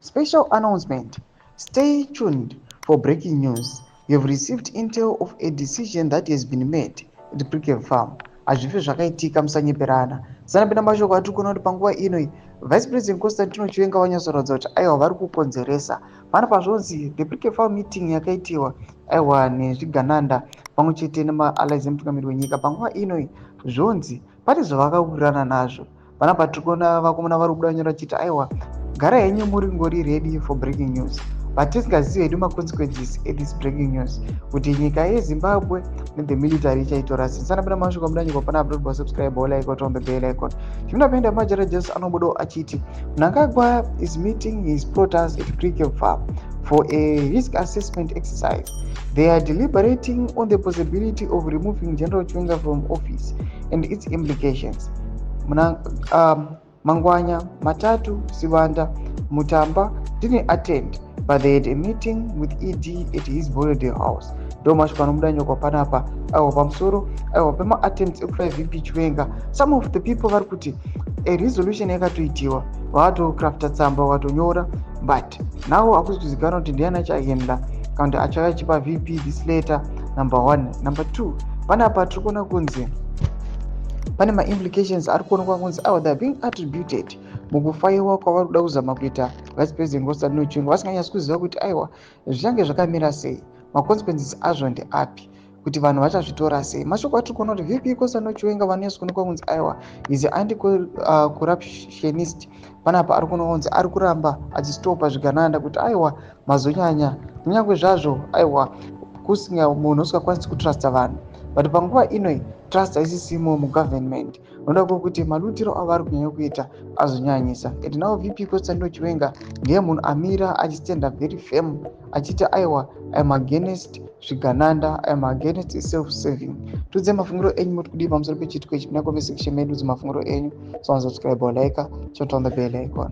Special announcement. Stay tuned for breaking news. You have received intel of a decision that has been made at Precabe Farm. Hazvifi zvakaitika, musanyeperana. Sanapinda mashoko atiri kuona kuti panguva ino Vice President Constantino Chiwenga vanyatsoratidza kuti aiwa, vari kukonzeresa. Panapa zvonzi the Precabe Farm meeting yakaitiwa, aiwa, nezvigananda pamwe chete nemaallies emutungamiri wenyika. Panguva ino zvonzi pane zvavakawirirana nazvo. Panapa tiri kuona vakomana vari kubuda nyora chiti aiwa, gara henyu muri ngori ready for breaking news, but tisingazivi hedu maconsequences ethis breaking news, kuti nyika yeZimbabwe nethe military ichaitora sei. Sanapinda mashoko amudanyikwa panapa, toba subscribe, like, on the bell icon. Chimundapinda majara Jesu anobudawo achiti Mnangagwa is meeting his plotters at Precabe Farm for a risk assessment exercise. They are deliberating on the possibility of removing General Chiwenga from office and its implications. Mangwanya, Matatu, Sibanda, Mutamba didn't attend, but they had a meeting with ED at his holiday house. Ndo mashoko anobuda nyokwa panapa, aiwa, pamusoro, aiwa, pemaattempts ekurai VP Chiwenga. Some of the people vari kuti a resolution yakatoitiwa, vakatocrafta tsamba, vakatonyora, but now hakusi kuzivikanwa kuti ndiani achaenda kana kuti achauya achipa VP this letter, number one. Number two, panapa tiri kuona kunzi pane maimplications ari kuonekwa kunzi aiwa, they are being attributed mukufaiwa kwavari kuda kuzama kuita Vice President Constantino Chiwenga, vasinganyatsi kuziva kuti aiwa, zvichange zvakamira sei, maconsequences azvo ndeapi, kuti vanhu vachazvitora sei. Mashoko atiri kuona kuti VP Constantino Chiwenga vanonyatsa kuonekwa kunzi aiwa, is anti-corruptionist. Panapa ari kuonekwa kunzi ari kuramba achistopa zvigananda kuti aiwa, mazonyanya. Kunyange zvazvo, aiwa, kusinga munhu usingakwanisi kutrusta vanhu, but panguva inoi trust haisisimo mugovernment, noda kwekuti malutiro avari kunyanya kuita azonyanyisa. And now VP Constantino Chiwenga ndiye munhu amira achistanda very firm, achiti aiwa, I am against zvigananda, I am against self serving. Tudze mafungiro enyu, muri kudii pamusoro pechiitiko ichi? Muna comment section medu dzemafungiro enyu. So subscribe, like, turn on the bell icon.